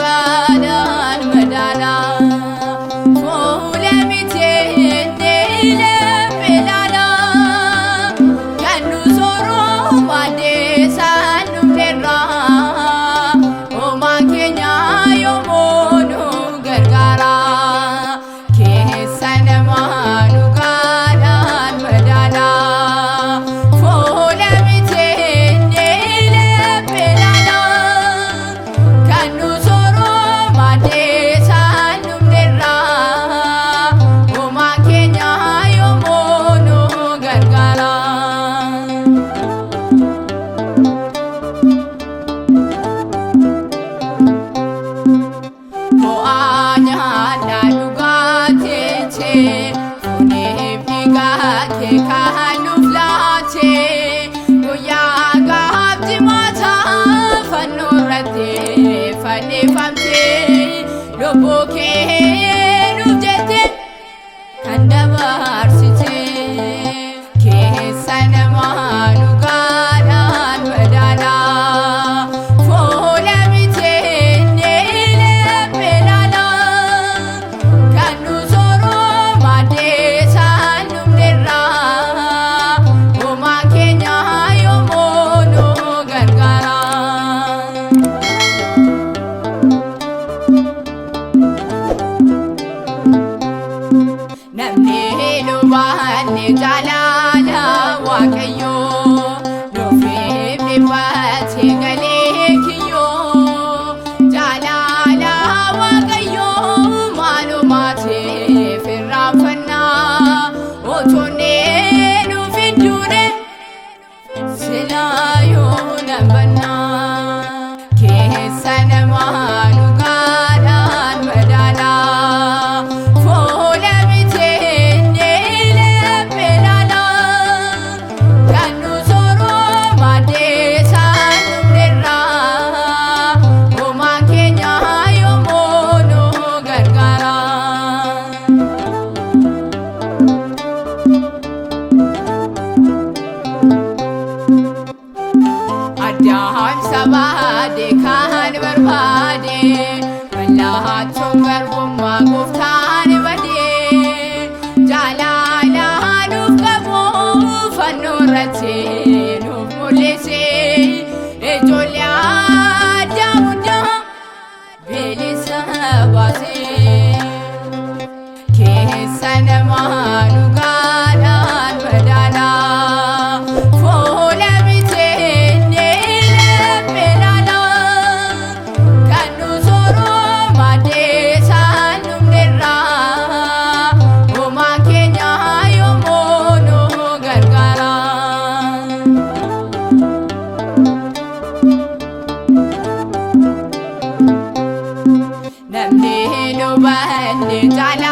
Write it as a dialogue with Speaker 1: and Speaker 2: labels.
Speaker 1: Dhugaadhaan madaalaa fuula miti laphee ilaalaa kan nu sooruu maaddeessaan dhufneerraa uumaan keenya yoomuu nu gargaara keessa namaa dhugaadhaan madaalaa fuula miti laphee ilaalaa kan nu sooruu maaddeessaan dhufneerraa uumaan keenya yoomuu nu gargaara. Fo'aa nyaadhaa dhugaatiichi fuuniif dhiigaa kee kan nuuf laate guyyaa gaafti maataa fannoo irratti fannifamte lubbuu kee nuuf jette kan dabarsite keessa namaa dhugaadhaan madaalaa fuula miti laphee ilaalaa kan nu sooruu maaddeessaan dhufneerraa uumaan keenya yoomuu nu gargaara. Namni dhubaanne jaalala Waaqayyoo nuufif dhiphatee galee kiyyoo jaalala Waaqayyoo maalumaatiif irraanfannaa otoonnee nuuf hin duune silaa nan keessa namaa dhugaadhaan madaalaa fuula miti laphee ilaalaa kan nu sooruu maaddeessaan dhufneerraa uumaan keenya yoomuu nu gargaara. Addaan sabaade kan barbaade mallattoon garbummaa gooftaan badee jaalala nuuf qabu fannoo irratti nuuf mul'ise ijoollee addaa hundaa bilisa baase. Keessa namaa dhugaadhaan madaalaa fuula miti laphee ilaalaa kan nu sooruu maaddeessaan dhufneerraa uumaan keenya yoomuu nu gargaara. Namni nu banne jaalala.